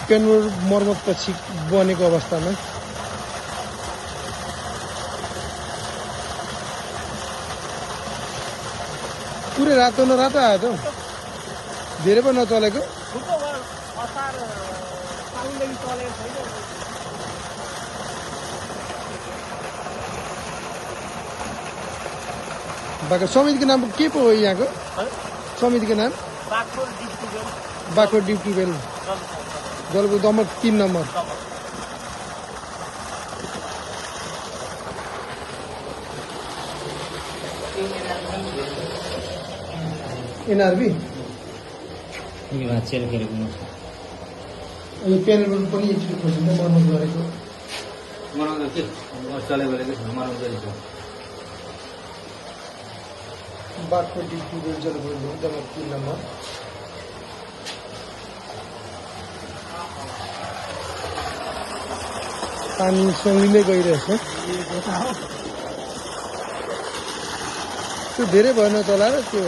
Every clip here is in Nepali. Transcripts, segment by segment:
पेनोर मर्मत पछि बनेको अवस्थामा पुरै रातो न रातो आयो त धेरै पनि नचलेको बाको समितिको नाम के पो हो यहाँको समितिको नाम बाखोट डिप ट्युबवेल जलको दमक 3 नम्बर एनआरबी यो पेनल पनि एकचोटि खोजिन्छ मर्मत गरेको बाखोट डिप ट्युबवेल जलको दमक 3 नम्बर पानी सँगिँदै गइरहेछ त्यो धेरै भएन चलाएर त्यो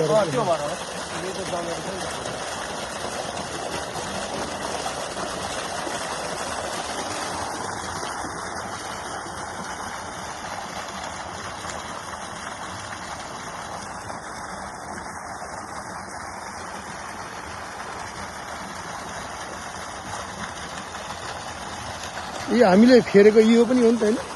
यो हामीले फेरेको यो पनि हो नि त हैन